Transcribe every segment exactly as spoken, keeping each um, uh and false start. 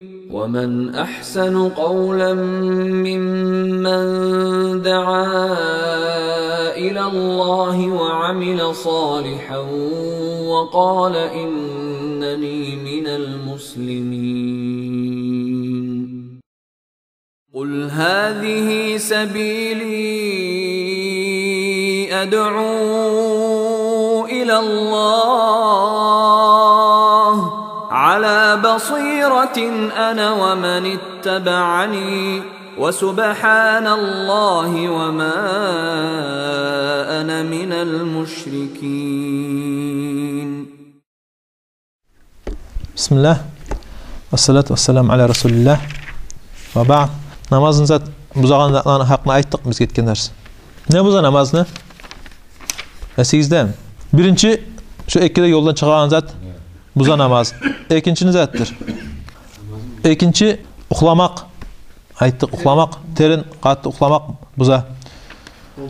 ومن أحسن قولا ممن دعا إلى الله وعمل صالحا وقال إنني من المسلمين. قل هذه سبيلي أدعو إلى الله على بصيرة أنا ومن اتبعني وسبحان الله وما أنا من المشركين. Бисмиллагь. Вассалату вассаламу аля расулиллагь. Ва баъд. Намазны зат бузагъан затланы гьакъында айтдыкъ биз гетген дарс. Не буза намазны? Эсигиздеми? Биринчи, шо эки де ёлдан чыгъагъан зат буза намаз. Экинчи не затдыр? Экинчи, ухламакъ. Айтдыкъ, ухламакъ, терен, къатты ухламакъ буза.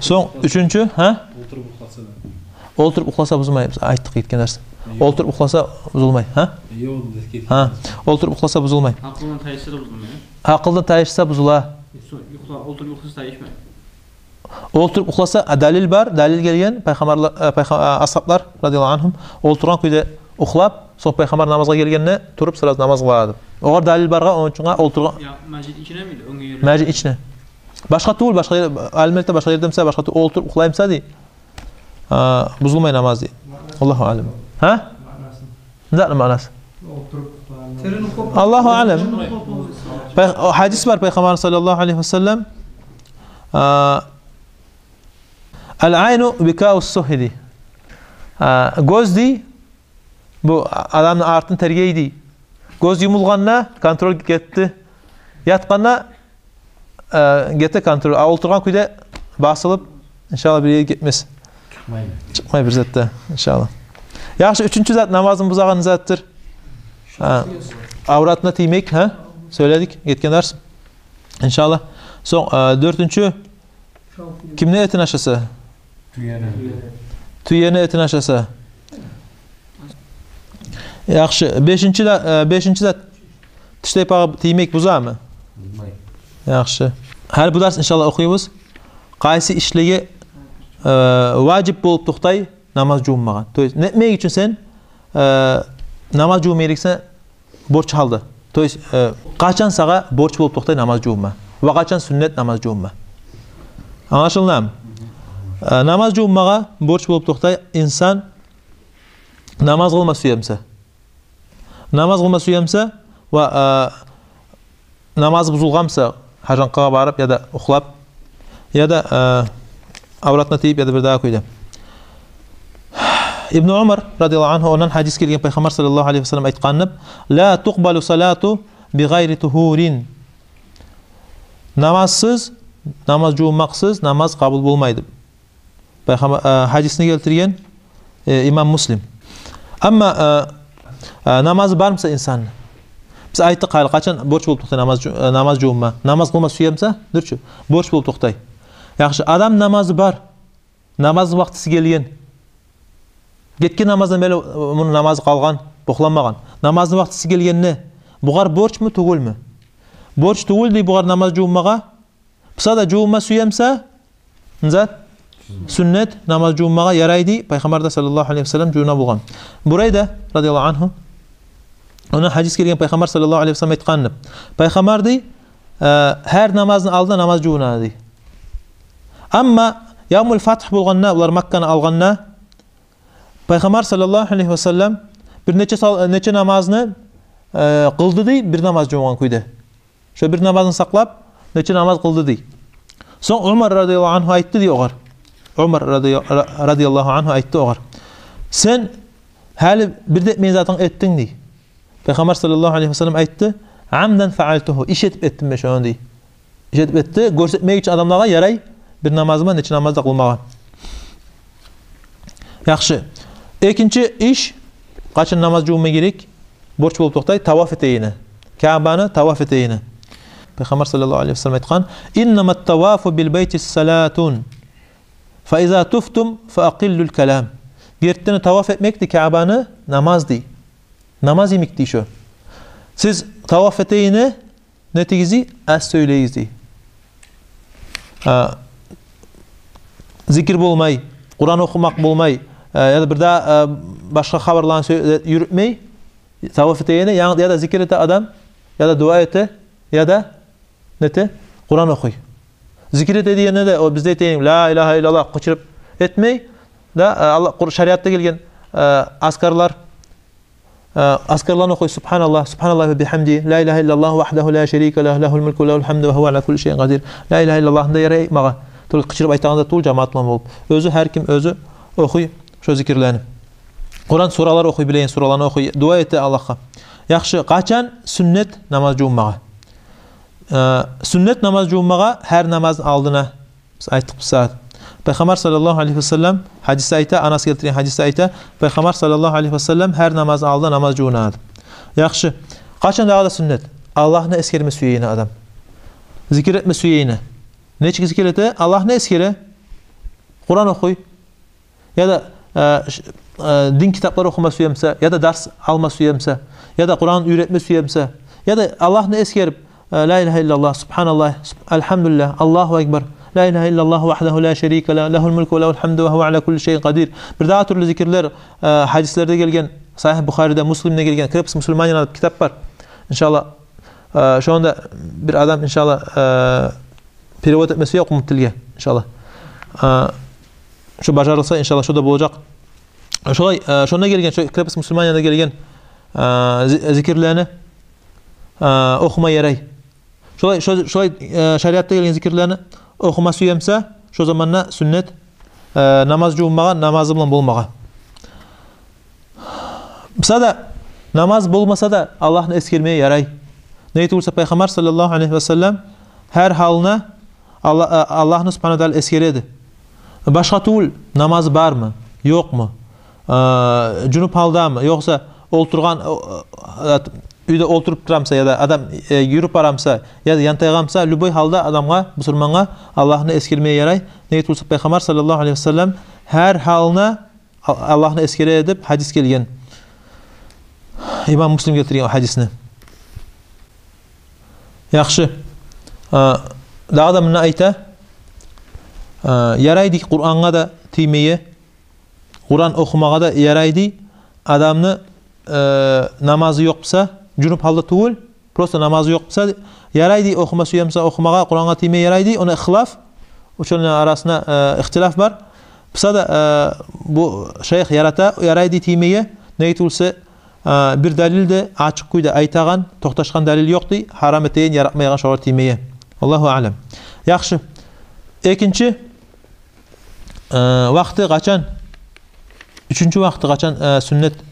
Сонг уьчюнчю, гьа? Олтуруп ухласа да. Олтуруп ухласа бузулмай, биз айтдыкъ гетген дарс. Олтуруп ухласа бузулмай, гьа? Ёкъ, биз гетген дарс. Гьа, олтуруп ухласа бузулмай. Акъылдан тайышса да бузулмай, гьа? Акъылдан тайышса бузула. Э, сонг юхла, олтуруп ухласа тайышмай. Олтуруп ухласа, а, далил бар, далил гелген, пайхаммарлар, э, пайха-, а, асгьаблар, радияллагьу ангьум, олтургъан кюйде ухлап, сонг пайхаммар намазгъа гелгенде туруп, сразу намаз къыла эди. Огъар далил баргъа, ону учун олтургъан. Я, межит ичине миди? Оьнге ерде. Межит ичине. Башгъа тюгюл, башгъа ер, алимлер де башгъа ерде буса, башгъа тюгюл, олтуруп ухлай буса дей, а, бузулмай намаз дей. Аллагьу алам. Гьа? Маънасы. Не затны маънасы? Олтуруп ухлай. Аллагьу алам. Пай-, о, гьадис бар, пайхаммар саллаллагьу алайгьи ва саллам, а, «Ал-айну викаус-суххи» дей. А, гёз дей, бу адамны артын тергей дей. Гёз юмулгъанда контроль гетди. Ятгъанда, э, гете контроль. А олтургъан кюйде басылып, иншаллагь, бир ерге гетмес. Чыкъмай. Чыкъмай бир зат да, иншаллагь. Яхшы, уьчюнчю зат, намазны бузагъан затдыр. А, авратына тиймек, гьа? Сёйледик гетген дарс. Иншаллагь. Сонг, э, дёртюнчю, кимни этин ашаса? Тюени. Тюени этин ашаса. Яхшы. Бешинчи да, э, бешинчи зат. Тиштайпагъа тиймек бузамы? Бузмай. Яхшы. Гьали бу дарс, иншаллагь, охуйбуз. Къайсы ишлеге, э, важип болуп токътай намаз жувунмагъа? То есть, не этмек учун сен, э, намаз жувунма герексен, борч гьалда. То есть, э, къачан сагъа борч болуп токътай намаз жувунма? Ва къачан сюннет намаз жувунма? Англашылдымы? Э, намаз жувунмагъа борч болуп токътай инсан намаз къылма сюе буса. Намаз къылма сюе буса ва, э, намазы бузулгъан буса, гьажанкъагъа барып, яда ухлап, яда, э, авратына тийип, яда бирдагъы кюйде. Ибну Умар, радияллагьу ангьу, ондан гьадис гелген, пайхаммар саллаллагьу алайгьи ва саллам айтгъан деп: «Ла тукъбалу салату би гъайри тугьурин». Намазсыз, намаз жувунмакъсыз намаз къабул болмай деп. Пайхаммар, э, гьадисни гелтирген, э, имам Муслим. Амма, э, э, намазы бар буса инсанны, биз айтдыкъ гьали, къачан борч болуп токътай намаз жу-, э, намаз жувунма? Намаз къылма сюе буса, дюр чю, борч болуп токътай. Яхшы, адам намазы бар, намазны вакътиси гелген. Гетген намаздан берли, э, муну намазы къалгъан, бокъланмагъан. Намазны вакътиси гелгенде, бугъар борчму, тюгюлмю? Борч тюгюл дей бугъар намаз жувунмагъа. Буса да жувунма сюе буса, не зат? Сюннет намаз жувунмагъа ярай дей, пайхаммар да саллаллагьу алайгьи ва саллам жувуна болгъан. Бурайда, радияллагьу ангьу, ондан гьадис гелген, пайхаммар саллаллагьу алайгьи ва саллам айтгъан деп. Пайхаммар дей, э, гьар намазны алдына намаз жувуна дей. Амма явмул фатгь болгъанда, булар Макканы алгъанда, пайхаммар саллаллагьу алайгьи ва саллам бир нече сал-, нече намазны, э, къылды дей, бир намаз жувунгъан кюйде. Шо бир намазны сакълап, нече намаз къылды дей. Сонг Умар радияллагьу ангьу айтды дей огъар. Умар радия-, ра-, радияллагьу ангьу айтды огъар: «Сен гьали бир де этмейген затынгны этдинг», — дей. Пайхаммар саллаллагьу алайгьи ва саллам айтды: «Амдан фаалтугьу, иш этип этдим мен шону», — дей. Иш этип этди, гёрсетмек учун адамлагъа ярай бир намазы булан нече намаз да къылмагъа. Яхшы. Экинчи иш, къачан намаз жувунма герек, борч болуп токътай, таваф этегенде. Каабаны таваф этегенде. Пайхаммар саллаллагьу алайгьи ва саллам айтгъан: «Иннамат-тавафу бил-байти салатун, фа иза туфтум фа акъиллул-калам». Гертиден таваф этмек дей Каабаны намаз дей. Намаз йимик дей шо. Сиз Таваф этегенде не этигиз дей? Аз сёйлегиз дей. Э, зикир болмай, Къуран охумакъ болмай, э, яда бир де, э, башгъа хабарланы сё-, э, юрютмей, таваф этегенде, янгы, яда зикир эте адам, яда дуа эте, яда не эте? Къуран охуй. Зикир эте дегенде де, о бизде этеген «Ла илагьа иллаллагь» къычырып этмей, да, э, Аллагь, Къур-, шариатда гелген, э, азкарлар, э, азкарланы охуй: «Субгьаналлагь, субгьаналлагьи ва бигьамдигьи, ла илагьа иллаллагьу вагьдагьу ла шарика лагь, лагьул мулку ва лагьул гьамду ва гьува аля кулли шайин къадир». «Ла илагьа иллаллагь»ны да ярай айтмагъа. Тюгюл къычырып айтагъан да тюгюл, жамаат булан болуп. Оьзю гьар ким оьзю охуй шо зикирлени. Къуран суралар охуй, билеген сураланы охуй, дуа эте Аллагьгъа. Яхшы, къачан сюннет намаз жувунмагъа? Э, сюннет намаз жувунмагъа гьар намазны алдына. Биз айтдыкъ бу сагьат. Пайхаммар саллаллагьу алайгьи ва саллам гьадисде айта, Анас гелтирген гьадисде айта, Пайхаммар саллаллагьу алайгьи ва саллам гьар намазны алдына намаз жувунады. Яхшы. Къачан дагъы да сюннет? Аллагьны эсгерме сюегенде адам. Зикир этме сюегенде. Нечик зикир эте? Аллагьны эсгере. Къуран охуй. Яда, э, ш-, э, дин китаплар охума сюемсе, яда дарс алма сюемсе, яда Къуран уьйретме сюемсе, яда Аллагьны эсгерип, э, «Ла илагьа иллаллагь, субгьаналлагь, суб-, альгьамдулиллагь, Аллагьу акбар, ла илагьа иллаллагьу вагьдагьу ла шарика лагь, лагьул мулку ва лагьул гьамду ва гьува аля кулли шайин къадир». Бир дагъы тюрлю зикирлер, э, гьадислерде гелген, Сагьигь Бухариде, Муслимде гелген, «Крепость мусульманина» деп китап бар. Иншаллагь, э, шонда бир адам, иншаллагь, э, перевод этме сюе къумукъ тилге, иншаллагь. Э, шо бажарылса, иншаллагь, шо да болажакъ. Шолай, э, шонда гелген, шо «Крепость мусульманина»да гелген, э, зи-, зикирлени, э, охума ярай. Шолай, шо-, шолай, э, шариатда гелген зикирлени охума сюемсе, шо заманда сюннет, э, намаз жувунмагъа, намазы булан болмагъа. Буса да, намаз болмаса да, Аллагьны эсгермеге ярай. Неге тюгюл буса, Пайхаммар саллаллагьу алайгьи ва саллам гьар гьалына Алла-, а, Аллагьны субгьанагьу ва тааля эсгереди. Башгъа тюгюл, намазы бармы, ёкъму, а, жунуп гьалдамы, ёкъса олтургъан, а, а, уьйде олтуруп турамса, яда адам, э, юрюп барамса, яда янтайгъанмса, любой гьалда адамгъа, бусурмангъа Аллагьны эсгермеге ярай. Неге тюгюл буса, Пайхаммар саллаллагьу алайгьи ва саллам гьар гьалына Ал-, Аллагьны эсгере деп гьадис гелген. Имам Муслим гелтирген о гьадисни. Яхшы. А, дагъы да мунда айта, а, ярай дей Къурангъа да тиймеге, Къуран охумагъа да ярай дей адамны, э, намазы ёкъ буса, жунуп гьалда тюгюл, просто намазы ёкъ буса, ярай дей, охума сюемсе охумагъа, Къурангъа тиймеге ярай дей, ону хилаф, учёныйланы арасында, э, ихтилаф бар. Буса да, э, бу шайых ярата, ярай дей тиймеге, неге тюгюл буса, э, бир далил де ачыкъ кюйде айтагъан, токъташгъан далил ёкъ дей, гьарам этеген, яратмайгъан шогъар тиймеге. Валлагьу аълам. Яхшы. Экинчи, э, вакъти къачан? Уьчюнчю вакъти къачан, э, сюннет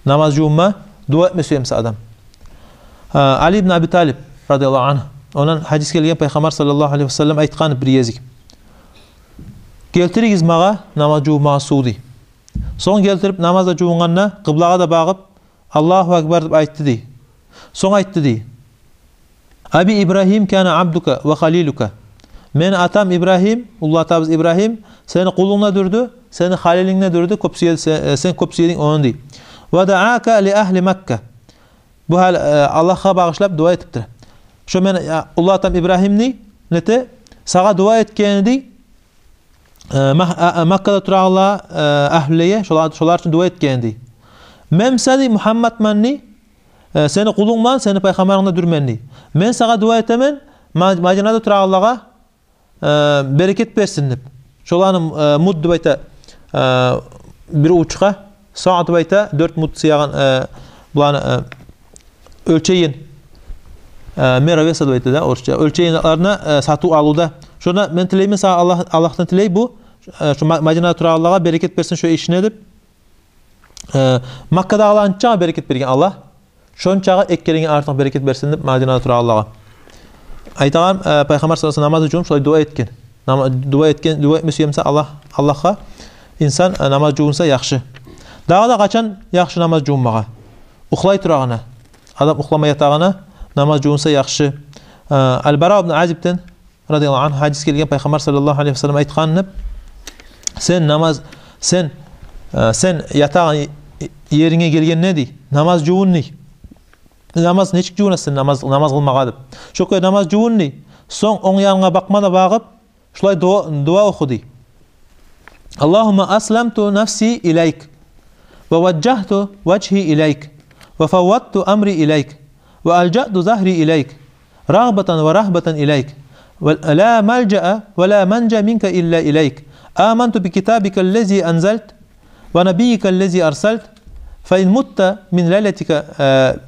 намаз жувунма, дуа этме сюемсе адам. Э, Али ибн Аби Талиб, радияллагьу аньгьу, ондан гьадис гелген, Пайхаммар саллаллагьу алайгьи ва саллам айтгъан бир гезик: «Гелтиригиз магъа намаз жувунмагъа сув», — дей. Сонг гелтирип, намазда жувунгъанда, къыблагъа да багъып, «Аллагьу акбар» деп айтды, дей. Сонг айтды, дей: «Аби Ибрагьим кана абдука ва халилука». Мени атам Ибрагьим, уллу атабыз Ибрагьим, сени къулунг да дюрдю, сени халилинг де дюрдю, кёп сюе-, се-, э, сен кёп сюединг ону, дей. «Ва даака ли агьли Макка». Бу гьал, э, Аллагьгъа багъышлап дуа этиптир. Шо мени, э, уллу атам Ибрагьим, дей, нете, сагъа дуа этгени, дей, э, Мах-, а, а, Маккада турагъанлагъа, э, агьлюлеге, шолар, шолар учун дуа этгени, дей. Мен буса, дей, Мугьаммадман, дей, э, сени къулунгман, сени пайхаммарынг да дюрмен, дей. Мен сагъа дуа этемен, Ма-, Мадинада турагъанлагъа, э, берекет берсин деп. Шоланы, э, муд деп айта, э, бир увчукъгъа, саа деп айта, дёрт муд сыягъан, э, буланы, э, оьлчейген, э, мера веса деп айта да, орусча. Оьлчейген затларына, э, сатыв-алывда. Шонда мен тилеймен сагъа, Аллагь, Аллагьдан тилей бу, э, шо Ма-, Мадинада турагъанлагъа берекет берсин шо ишине деп. Э, Маккадагъылагъа нечакъы берекет берген Аллагь, шончакъы эки керенге артыкъ берекет берсин деп Мадинада турагъанлагъа. Айтагъан, э, Пайхаммар саллаллагьу алайгьи ва саллам намаз учун шолай дуа этген. Нама-, дуа этген, дуа этме сюемсе Аллагь, Аллагьгъа, инсан, э, намаз жувунса яхшы. Дагъы да къачан яхшы намаз жувунмагъа? Ухлай турагъанда. Адам ухлама ятагъанда намаз жувунса яхшы. Э, Аль-Бара ибн Азибден, радияллагьу аньгьу, гьадис гелген, Пайхаммар саллаллагьу алайгьи ва саллам айтгъан деп: «Сен намаз, сен, э, сен ятагъан е-, еринге гелгенде, — дей, — намаз жувун, — дей. намаз нечик жувунасан намаз, намаз къылмагъа деп. Шо кюйде намаз жувун дей. Сонг онг янынга бакъма да багъып, шулай дуа, дуа оху дей. اللهم أسلمت نفسي إليك، ووجهت وجهي إليك، وفوضت أمري إليك، وألجأت ظهري إليك، رغبة ورهبة إليك، ولا ملجأ ولا منجا منك إلا إليك، آمنت بكتابك الذي أنزلت، ونبيك الذي أرسلت، فإن مت من ليلتك، э,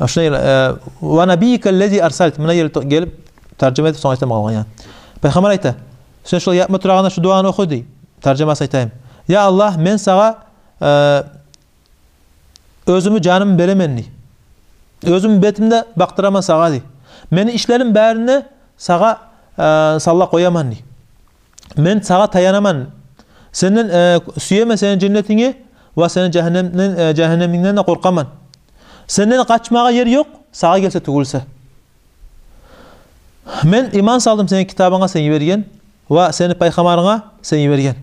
шунда, э, ونبيك الذي أرسلت. Муна ерли гелип, таржама этип, сонг айтаман къалгъан, яни. Пайхаммар айта: «Сен шулай ятма турагъанда шу дуаны оху», — дей. Таржамасын айтайым. «Я Аллагь, мен сагъа, э, оьзюмню жанымны беремен, — дей. — Оьзюмню бетимни де бакътыраман сагъа, — дей. — Мени ишлерим барин де сагъа, э, саллап къояман, — дей. — Мен сагъа таянаман. Сенден, э, сюемен сени женнетингни ва сени жагьаннемден, э, жагьаннемингден де къоркъаман. Сенден къачмагъа ер ёкъ, сагъа гелсе тюгюлсе. Мен иман салдым сени китабынга, сен йиберген, ва сени пайхаммарынга, сен йиберген».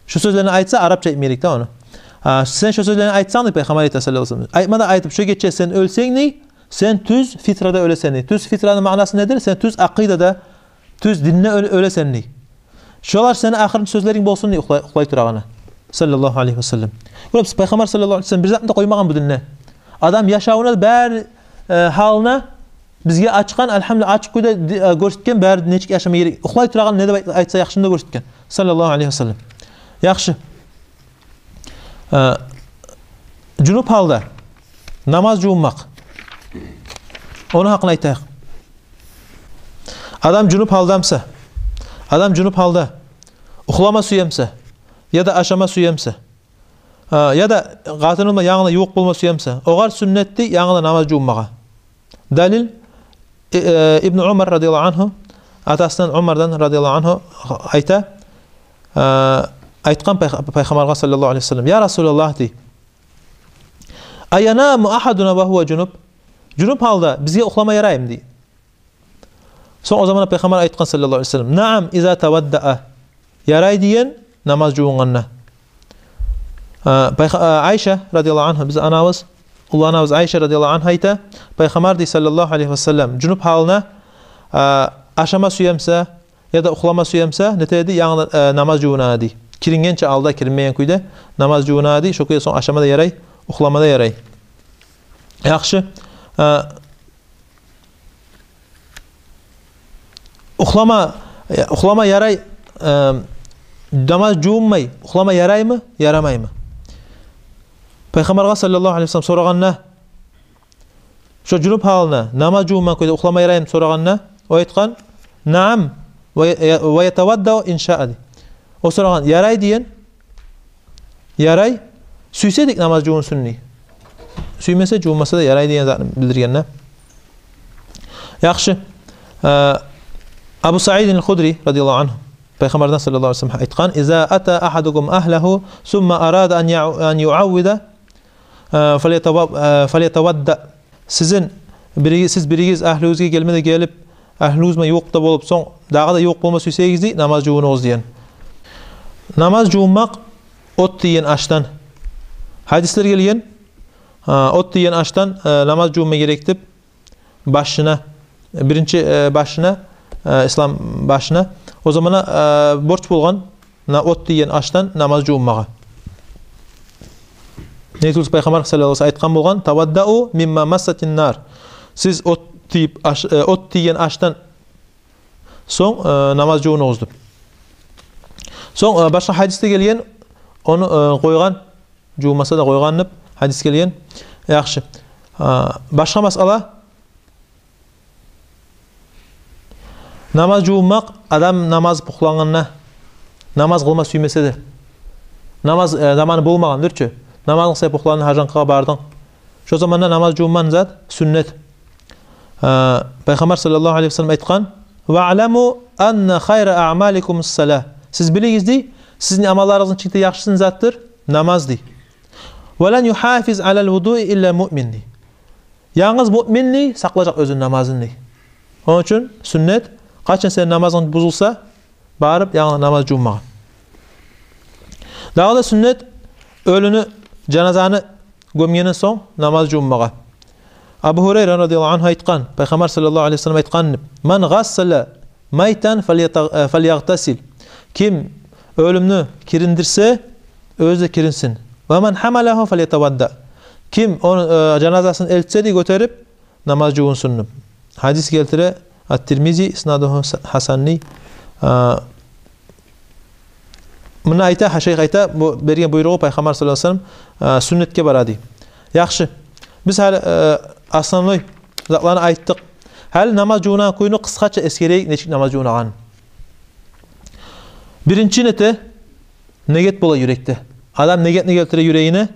Шу сёзлени айтса, арапча айтма герек да ону. А, сен шу сёзлени айтсанг, дей, пайхаммар айта, саллаллагьу алайгьи ва саллам, айтма да айтып, шу гече сен оьлсенг, дей, сен тюз фитрада оьлесен, дей. Тюз фитраны маънасы недир? Сен тюз акъидада, тюз динде оьл-, оьлесен, дей. Шолар сени ахырынчы сёзлеринг болсун, дей, ухлай, ухлай турагъанда. Саллаллагьу алайгьи ва саллам. Гёресиз, пайхаммар саллаллагьу алайгьи ва саллам бир затны да къоймагъан бу динде. Адам яшавуну бары, э, гьалына бизге ачгъан, альгьамдулиллагь, ачыкъ кюйде ди-, э, гёрсетген, бары нечик яшама герек. Ухлай турагъанда не деп айт-, айтса яхшыны да гёрсетген. Саллаллагьу алайгьи ва саллам. Яхшы. Э, жунуп гьалда намаз жувунмакъ. Ону гьакъын айтайыкъ. Адам жунуп гьалда буса, адам жунуп гьалда ухлама сюе буса, яда ашама сюе буса, э, яда къатыны булан янгыдан ювукъ болма сюе буса, огъар сюннет, дей, янгыдан намаз жувунмагъа. Далил, э, э, Ибну Умар, радияллагьу ангьу, атасындан Умардан, радияллагьу ангьу, айта, э, айтгъан пайх-, пайхаммаргъа, саллаллагьу алайгьи ва саллам: «Я Расулаллагь, — дей, — أينام أحدنا وهو جنب؟ Жунуп гьалда бизге ухлама яраймы?» — дей. Сонг о заманда пайхаммар айтгъан, саллаллагьу алайгьи ва саллам: «نعم إذا توضأ». Ярай деген намаз жувунгъанда. А, пайха-, а, Айша, радияллагьу ангьа, бизин анабыз, уллу анабыз Айша, радияллагьу ангьа, айта: пайхаммар, дей, саллаллагьу алайгьи ва саллам, жунуп гьалына, а, ашама сюе буса яда ухлама сюе буса, нете эди? Янгыдан, а, намаз жувуна эди. Кирингенче алда, киринмеген кюйде намаз жувуна эди. Шо кюйде сонг ашама да ярай, ухлама да ярай. Яхшы. А, ухлама, э, ухлама ярай, э, намаз жувунмай ухлама яраймы, ярамаймы? Пайхаммаргъа, саллаллагьу алайгьи ва саллам, сорагъанда, шо жунуп гьалына намаз жувунмагъан кюйде ухлама яраймы сорагъанда, о айтгъан: «نعم ويتوضأ إن شاء», — дей. О сорагъан: «Ярай», — деген. Ярай. Сюйсе тек намаз жувунсун, дей. Сюймесе, жувунмаса да ярай деген затны билдирген да. Яхшы. Э, Абу Саид аль-Худри, радияллагьу ангьу, пайхаммардан, саллаллагьу алайгьи ва саллам, айтгъан: «إذا أتى أحدكم أهله ثم أراد أن يع-, أن يعود, э, فليتو-, э, فليتوضأ». Сизин бири-, сиз биригиз агьлюгюзге гелме де гелип, агьлюгюз булан ювукъ да болуп, сонг дагъы да ювукъ болма сюйсегиз, дей, намаз жувунугъуз деген. Намаз жувунмакъ от тийген ашдан. Гьадислер гелген, а, от тийген ашдан, э, намаз жувунма герек деп, башына, биринчи, э, башына, э, ислам башына. О заманда, э, борч болгъан на-, от тийген ашдан намаз жувунмагъа. Неге тюгюл пайхаммар, саллаллагьу алайгьи ва саллам, айтгъан болгъан: «توضأوا مما مست النار». Сиз от тийип аш-, э, от тийген ашдан сонг, э, намаз жувунугъуз деп. Сонг, э, башгъа гьадисде гелген, ону, э, къойгъан, жувунмаса да къойгъан деп гьадис гелген. Яхшы. Э, башгъа масъала. Намаз жувунмакъ, адам намаз бухлангъанда, намаз къылма сюймесе де, намаз, э, заманы болмагъандыр чы, намазынг саялы бухландынг, гьажанкъагъа бардынг, шо заманда намаз жувунмагъан зат сюннет. Э, пайхаммар, саллаллагьу алайгьи ва саллам, айтгъан: «واعلموا أن خير أعمالكم الصلاة». Сиз билигиз, дей, сизин амалларыгъызны ичинде яхшысы не затдыр? Намаз, дей. «ولن يحافظ على الوضوء إلا مؤمن», дей. Янгыз муъмин, дей, сакълажакъ оьзюню намазын, дей. Ону учун сюннет, къачан сени намазынг бузулса, барып янгыдан намаз жувунмагъа. Дагъы да сюннет, оьлюню, жаназаны гёмгенден сонг намаз жувунмагъа. Абу Гьурайра радияллагьу аньгьу айтгъан, Пайхаммар саллаллагьу алайгьи ва саллам айтгъан: «Ман гъассала майтан фальята-, э, фальягътасил». Ким оьлюмню кириндирсе, оьзю де киринсин. «Ва ман гьамалагьу фальятавадда». Ким ону, э, жаназасын элтсе де гётерип, намаз жувунсун деп. Гьадис гелтире Ат-Тирмизи, иснадугьу са-, гьасан дей. А, муна айта, гьа, шайх айта, бу берген буйругъу Пайхаммар саллаллагьу алайгьи ва саллам, а, сюннетге бара дей. Яхшы. Биз гьали, э, основной затланы айтдыкъ. Гьали намаз жувунагъан кюйню къысгъача эсгерейик, нечик намаз жувунагъанын. Биринчи нете, негет бола юрекде. Адам негетни гелтире юрегине.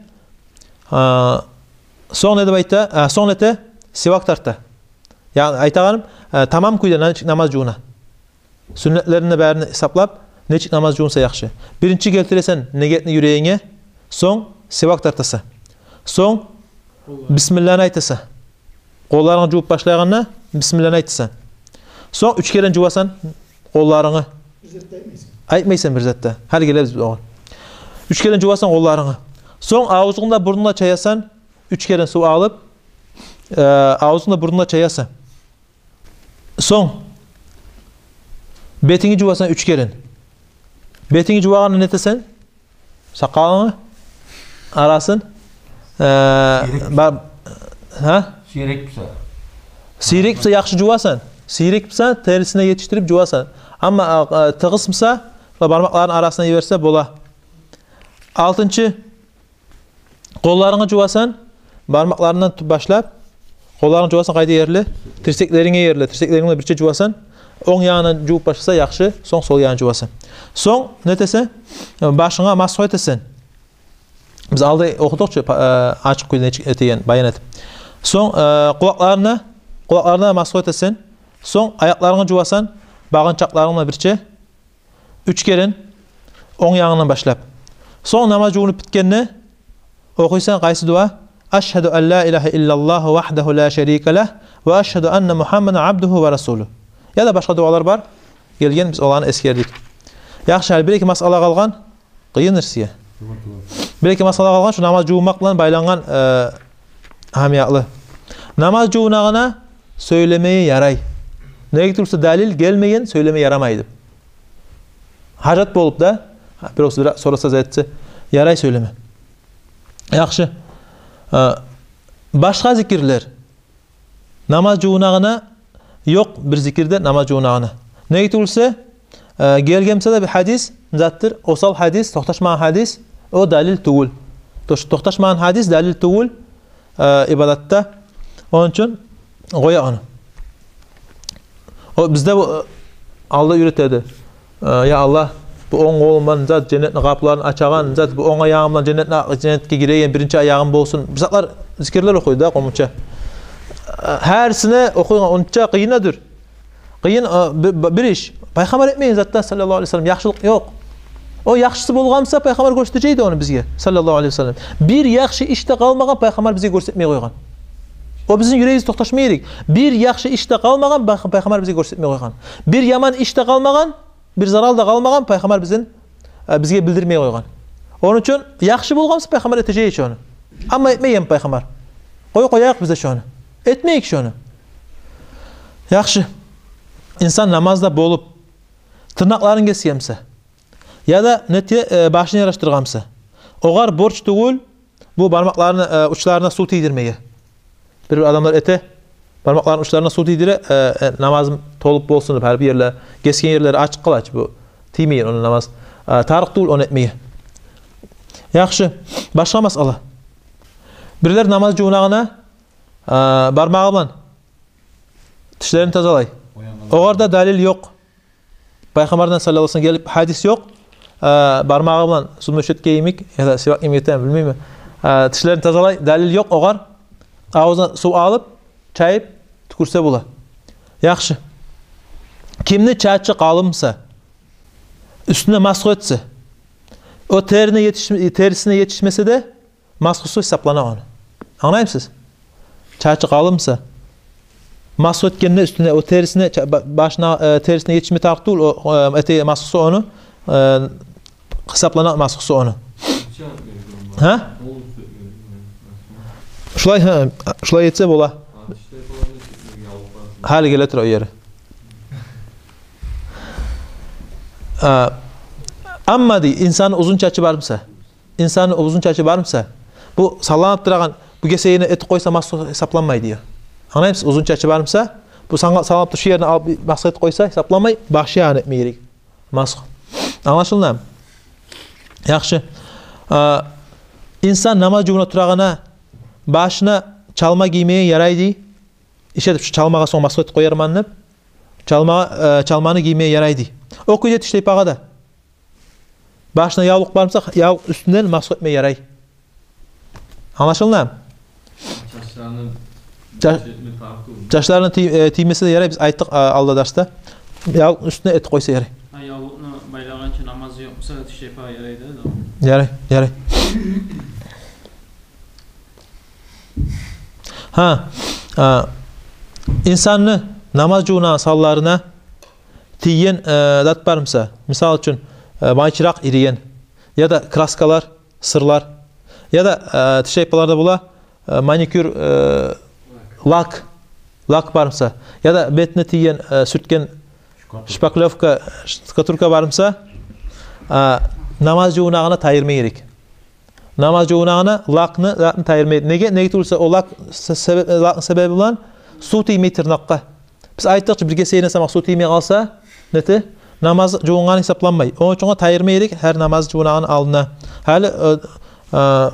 А, сонг не деп айта? А, сонг нете, сивак тарта. Ягъни айтагъаным, э, тамам кюйде нечик намаз жувуна. Сюннетлерин де барын гьисаплап, нечик намаз жувунса яхшы. Биринчи гелтиресен негетни юрегинге, сонг сивак тартаса. Сонг бисмилланы айтаса. Къолларынгны жувуп башлайгъанда бисмилланы айтаса. Сонг уьч керен жувасан къолларынгны. Бир зат да айтмайсан. Айтмайсан бир зат да. Гьали гелебиз огъар. Уьч керен жувасан къолларынгны. Сонг авзунгну да, бурнунгну да чаясан, уьч керен сув алып, э, авзунгну да, бурнунгну да чаясан. Сонг бетингни жувасан уьч керен. Бетингни жувагъанда нетесен? Сакъалынгны арасын, э, сийрек, ба-, гьа? Сийрек буса. Сийрек буса яхшы жувасан. Сийрек буса терисине етишдирип жувасан. Амма, а, а, тыгъыс буса, шо бармакъларынгны арасына йиберсе бола. Алтынчы, къолларынгны жувасан, бармакъларындан ту-, башлап, къолларынгны жувасан къайда ерли? Тирсеклеринге ерли. Тирсеклерингни бирче жувасан, онг ягъындан жувуп башласа яхшы, сонг сол ягъын жувасан. Сонг нетесен? Башынга масгь этесен. Биз алда охудукъ чу, па-, э, ачыкъ кюйде нечик этеген баян этип. Сонг, э, къулакъларына, къулакъларына масгь этесен. Сонг аякъларынгны жувасан, багъынчакъларынг булан бирче. Уьч керен, онг ягъындан башлап. Сонг намаз жувунуп битгенде охуйсан къайсы дуа? «Ашгьаду ан ла илагьа иллаллагьу вагьдагьу ла шарика лагь, ва ашгьаду анна Мугьаммадан абдугьу ва расулугь». Яда башгъа дуалар бар. Гелген, биз оланы эсгердик. Яхшы, гьали бир-эки масъала къалгъан. Къыйын ирсиге. Бир-эки масъала къалгъан, шу намаз жувунмакъ булан байлангъан, э, гьамиятлы. Намаз жувунагъанда сёйлемеге ярай. Неге тюгюлсе далил гелмеген сёйлеме ярамай деп. Гьажат болуп да, биревсю бир сораса, зат этсе, ярай сёйлеме. Яхшы. Э, башгъа зикирлер. Намаз жувунагъанда ёкъ бир зикир де намаз жувунагъанда. Неге тюгюлсе, э, гелген буса да бир гьадис, затдыр, осал гьадис, токъташмагъан гьадис, о далил тюгюл. Тош-, токъташмагъан гьадис далил тюгюл, э, ибадатда. Ону учун къоя ону. О бизде бу, э, алда уьйрете эди. Э, я Аллагь, бу онг къолум булан зат, женнетни къапуларын ачагъан зат, бу онг аягъым булан женнетни, женнетге гиреген биринчи аягъым болсун. Бу затлар, зикирлер охуйду да къомунча. Э, гьарисине охуйгъан онча къыйын да дюр. Къыйын, э, би-, би-, бир иш. Пайхаммар этмеген затдан, саллаллагьу алайгьи ва саллам, яхшылыкъ ёкъ. О яхшысы болгъан буса, Пайхаммар гёрсетежек эди ону бизге, саллаллагьу алайгьи ва саллам. Бир яхшы иш де къалмагъан Пайхаммар бизге гёрсетмей къойгъан. О бизин юрегибиз токъташма герек. Бир яхшы иш де къалмагъан, Пай-, Пайхаммар бизге гёрсетмей къойгъан. Бир яман иш де къалмагъан, бир зарал да къалмагъан, Пайхаммар бизин, э, бизге билдирмей къойгъан. Ону учун яхшы болгъан буса, Пайхаммар этежек эди шону. Амма этмеген Пайхаммар. Къой, къояйыкъ биз де шону. Этмейик шону. Яхшы. Инсан намазда болуп, тырнакъларын гесген буса, яда нете, э, башын ярашдыргъан буса, огъар борч тюгюл бу бармакъларыны, э, учларына сув тийдирмеге. Бир-бир адамлар эте, бармакъларыны учларына сув тийдире, э, э, намазым толуп болсун деп, гьар бир ерлер, гесген ерлери ачыкъ къала чы, бу тиймеген ону намаз. Э, тарыкъ тюгюл ону этмеге. Яхшы, башгъа масъала. Бирлер намаз жувунагъанда, э, бармагъы булан тишлерин тазалай. Огъар да далил ёкъ. Пайхаммардан, саллаллагьу алайгьи ва саллам, гелип гьадис ёкъ. Э, бармагъы булан зубной щётка йимик, яда сивак йимик этеми, билмеймен. Э, тишлерин тазалай, далил ёкъ огъар. Авзуна сув алып, чайып, тюкюрсе бола. Яхшы. Кимни чачы къалын буса, уьстюне масгь этсе, о терине етиш-, терисине етишмесе де, масгьусу гьисаплана ону. Англаймысыз? Чачы къалын буса, масгь этгенде уьстюне, о терисине, ча-, ба-, башына, э, терисине етишме тарыкъ тюгюл, о, э, эте масгьусу ону, э, гьисаплана масгьусу ону. Гьа? Шулай, гьа, шулай этсе бола. Гьали геле тура о ери. А, амма дей, инсанны узун чачы бар буса, инсанны узун чачы бар буса, бу салланып турагъан, бу гесегине этип къойса, масгь гьисапланмай дей. Англаймысыз? Узун чачы бар буса, бу санга салланып тура, шу ерине алып масгь этип къойса, гьисапланмай, башын этме герек масгь. Англашылдымы? Яхшы. А, инсан намаз жувуна турагъанда башына чалма гиймеге ярай дей. Ишетип, шу чалмагъа сонг масгь этип къоярман деп, чалмагъа, э, чалманы гиймеге ярай дей. О кюйде тиштайпагъа да. Башына явлукъ бар буса, явлукъ уьстюнден масгь этме ярай. Англашылдымы? Чачларыны Ча-, чачларына тий-, э, тиймесе де ярай, биз айтдыкъ, а, алда дарсда. Явлукъ уьстюне этип къойса ярай. Гьа, явлукъну байлагъанча намазы ёкъ буса, тиштайпагъа ярай да, да. Ярай, ярай. Гьа, а, инсанны намаз жувунагъан санларына тийген, э, зат бар буса, мисал учун, э, майчыракъ ириген, яда краскалар, сырлар, яда, э, тиштайпаларда бола, э, маникюр, э, лак, лак бар буса, яда бетине тийген, э, сюртген шпаклёвка, штукатурка бар буса, э, намаз жувунагъанда тайдырма герек. Намаз жувунагъанда лакны, лакны тайдырма герек. Неге? Неге тюгюл буса, о лак се-, себе-, лакны себеби булан сув тиймей тырнакъгъа. Биз айтдыкъ чы, бир гесегине самакъ сув тиймей къалса, нете? Намаз жувунгъаны гьисапланмай. Ону учун тайдырма герек гьар намаз жувунагъан алдына. Гьали, э, э,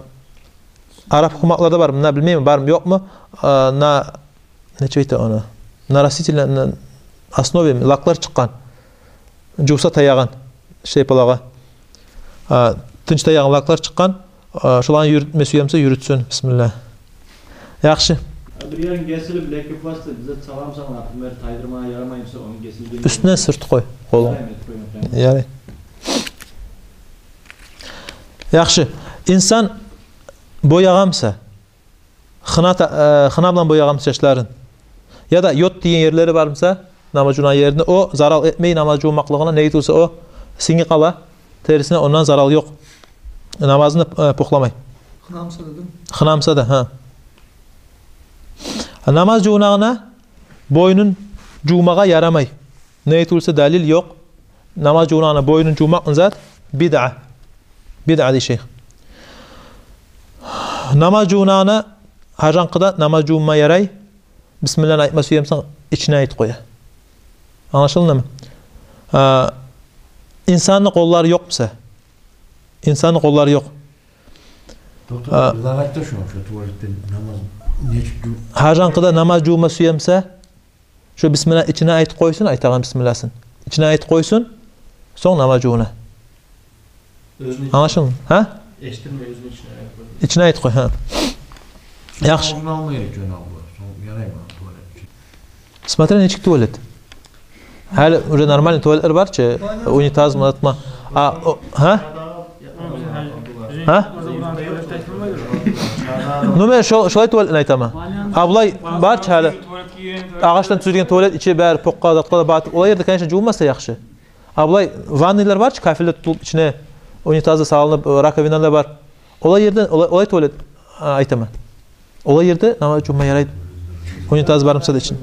араб гьукуматларда бар, муна билмеймен, бармы, ёкъму, э, на, нечик айта ону? На растительной, на основе лаклар чыкъгъан. Жувса таягъан, тиштайпалагъа. А, тынч таягъан лаклар чыкъгъан. А, шоланы юрютме сюе буса, юрютсюн. Бисмилла. Яхшы. А бир ерин гесилип, лекопластырь, бир зат саламсан, например, тайдырмагъа ярамай буса, ону гесилген Уьстюне сюртюп къой къолунг. Яраймы этип къоймакъ, ярамы? Ярай. Яхшы. Инсан боягъан буса, хына та-, э, хына булан боягъан буса чачларын, яда йод тийген ерлери бар буса, намаз жувунагъан еринде, о зарал этмей намаз жувунмакълыгъына, неге тюгюл буса о сингип къала терисине, ондан зарал ёкъ. Намазны, э, пухламай. Хына буса дедим. Хына буса да, гьа. Намаз жувунагъанда бойнун жувмагъа ярамай. Неге тюгюл буса далил ёкъ. Намаз жувунагъанда бойнун жувмакъ зат бидъа. Бидъа дей шейх. Намаз жувунагъанда, гьажанкъыда намаз жувунма ярай. Бисмилланы айтма сюе буса, ичине айтып къоя. Англашылдымы? А, инсанны къоллары ёкъ буса. Инсанны къоллары ёкъ. Доктор, а, бир дагъы айтды шо, шо туалетден намаз нечик жу- Гьажанкъыда намаз жувунма сюе буса, шо бисмилла ичине айтып къойсун, айтагъан бисмилласын. Ичине айтып къойсун, сонг намаз жувуна. Оьзюню ичине. Англашылдымы? Гьа? Эшитдирмей, оьзюню ичине айтып къойсун. Ичине айтып къой, гьа. Яхшы. Ондан алма герек жана бу. Сонг яраймы туалет ичи? Смотря нечик туалет. Гьали уже нормальный туалетлер бар чы, унитаз, мунатма. А, о, гьа? Гьа? Ну, мен шо-, шолай туалетни айтаман. А булай бар чы гьали, агъачдан тюзюлген туалет, ичи бары покъгъа, затгъа да батып, олай ерде, конечно, жувунмаса яхшы. А булай ванныйлар бар чы, кафелде тутулуп, ичине унитаз да салынып, раковина да бар. Олай ерде, олай, олай туалет, а, айтаман. Олай ерде намаз жувма ярайды. Унитаз бар буса да ичин.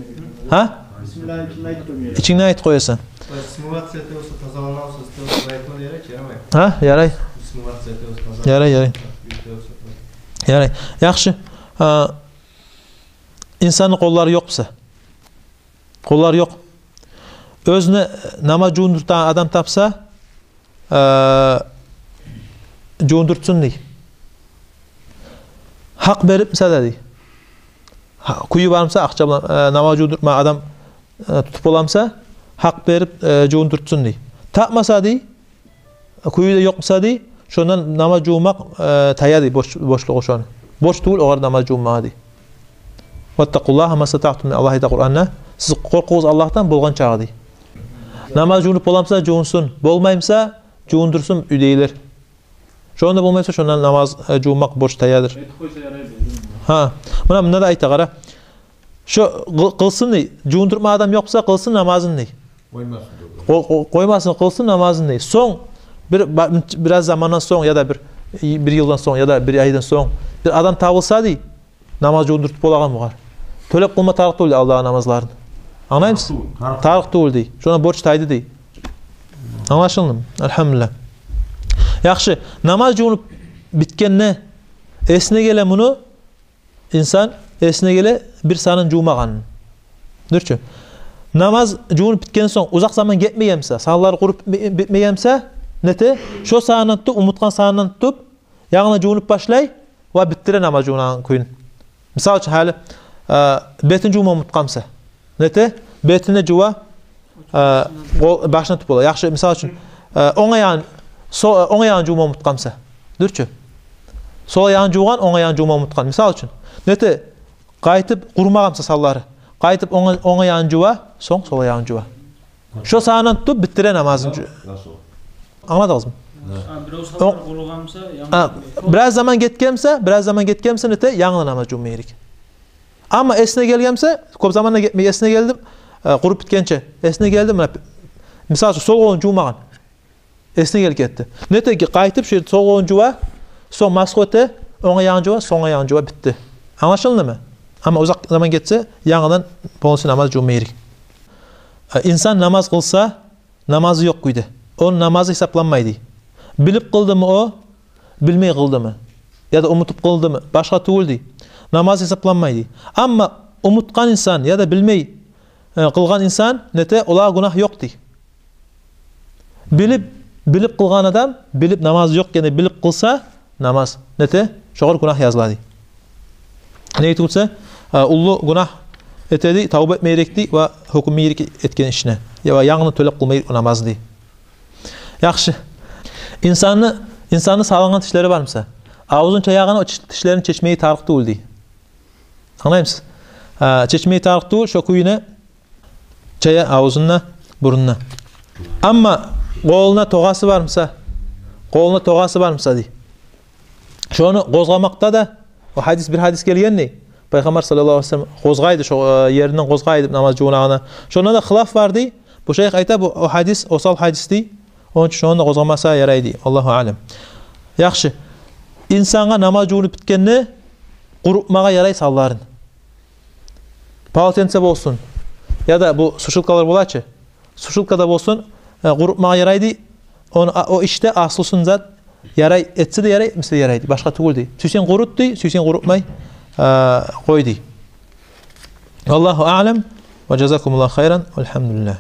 Гьа? Бисмилла ичинде айтып къойма герек. Ичингден айтып къоясан. То есть смываться эте буса, тазалана буса, эте буса, айтма герек, ярамай. Гьа, ярай. Смываться эте буса, тазалана. Ярай, ярай. Юрте буса, таза. Ярай. Яхшы. А, инсанны къоллары ёкъ буса. Къоллары ёкъ. Оьзюне намаз жувундуртагъан адам тапса, э, жувундуртсун дей. Гьакъ берип буса да дей. Гьа, кюю бар буса, акъча булан, э, намаз жувундуртма адам, э, тутуп бола буса, гьакъ берип, э, жувундуртсун дей. Тапмаса дей, кюю де ёкъ буса дей, шондан намаз жувмакъ, э, тая дей, борч, борчлугъу шону. Борч тюгюл огъар намаз жувмагъа дей. «Ваттакъуллагьа мастатаътум», Аллагь айта Къуранда. Сиз къоркъугъуз Аллагьдан болгъан чагъы дей. Намаз жувунуп бола буса, жувунсун. Болмай буса, жувундурсун уьйдегилер. Шонда болмай буса, шондан намаз, э, жувмакъ борч таядыр. Этип къойса ярай, билдим. Гьа. Муна, мунда да айта, къара. Шо къы-, къылсын дей, жувундуртма адам ёкъ буса, къылсын намазын дей. Къоймасын. Къо-, къо-, къоймасын, къылсын намазын дей. Сонг бир, ба-, бираз замандан сонг, яда бир, бир йылдан сонг, яда бир айдан сонг бир адам табылса дей, намаз жувундуртуп болагъан бугъар. тёлеп къылма тарыкъ тюгюл дей алдагъы намазларын. Англаймысыз? Тарыкъ тюгюл. Тарыкъ тюгюл дей. Шондан борч тайды дей. Англашылдымы? Альгьамдулиллагь. Яхшы, намаз жувунуп битгенде эсине геле муну, инсан эсине геле бир санын жувмагъанын. Дюр чю. Намаз жувунуп битген сонг, узакъ заман гетмеген буса, санлары къуруп битме-, битмеген буса, нете? Шо санындан тутуп, унутгъан санындан тутуп, янгыдан жувунуп башлай ва битдире намаз жувунагъан кюйюн. Мисал учун, гьали, э, бетин жувма унутгъан буса, нете? Бетин де жува, э, къол, башына тутуп бола. Яхшы, мисал учун, э, онг аягъын, со-, онг аягъын жувма унутгъан буса. Дюр чю. Сол аягъын жувгъан, онг аягъын жувма унутгъан. Мисал учун, нете? Къайтып къурумагъан буса санлары. Къайтып онг, онг аягъын жува, сонг сол аягъын жува. Шо санындан тутуп битдире намазын. Англашылды. Англадыгъызмы? Да. А, бирев санлары къуругъан буса, янгы... А, бираз заман гетген буса, бираз заман гетген буса, нете? Янгыдан намаз жувма герек. Амма эсине гелген буса, кёп заман да гетмей, эсине гелди, э, къуруп битгенче, эсине гелди, муна, мисал учун, сол къолун жувмагъан. Эсине гелип гетди. Нете, къайтып шо сол къолун жува, сонг масгь эте, онг аягъын жува, сонг онг аягъын жува, битди. Англашылдымы? Амма узакъ заман гетсе, янгыдан полностью намаз жувма герек. Э, инсан намаз къылса, намазы ёкъ кюйде, ону намазы гьисапланмай дей. Билип къылдымы о, билмей къылдымы, яда унутуп къылдымы, башгъа тюгюл дей. Намазы гьисапланмай дей. Амма унутгъан инсан яда билмей, э, къылгъан инсан, нете, олагъа гюнагь ёкъ дей. Билип, билип къылгъан адам, билип, намазы ёкъ экенни билип къылса, намаз, нете, шогъар гюнагь языла дей. Неге тюгюл буса, э, уллу гюнагь эте дей, тавба этме герек дей ва гьёкюнме герек этген ишине. Я ва янгыдан тёлеп къылма герек о намазны дей. Яхшы. Инсанны, инсанны салынгъан тишлери бар буса, авзун чаягъанда о тиш-, тишлерин чечмеге тарыкъ тюгюл дей. Англаймысыз? Э, чечмеге тарыкъ тюгюл, шо кюйюне чая авзун да, бурнун да. Амма къолунда тогъасы бар буса, къолунда тогъасы бар буса дей, шону къозгъамакъда да, о гьадис, бир гьадис гелген дей, Пайхаммар саллаллагьу алайгьи ва саллам къозгъайды, шо, э, еринден къозгъайды намаз жувунагъанда. Шонда да хилаф бар дей. Бу шайых айта, бу, о гьадис осал гьадис дей. Ону учун шону да къозгъамаса ярай дей. Аллагьу аълам. Яхшы. Инсангъа намаз жувунуп битгенде къурутмагъа ярай санларын. Полотенце болсун, яда бу сушилкалар бола чы, сушилкада болсун, э, къурутмагъа ярай дей. Ону, а, о ишде аслусун зат ярай, этсе де ярай, этмесе де ярай дей. Башгъа тюгюл дей. Сюйсенг къурут дей, сюйсенг къурутмай, э, къой дей. Аллагьу аълам. Ва жазакумуллагьу хайран. Альгьамдулиллагь.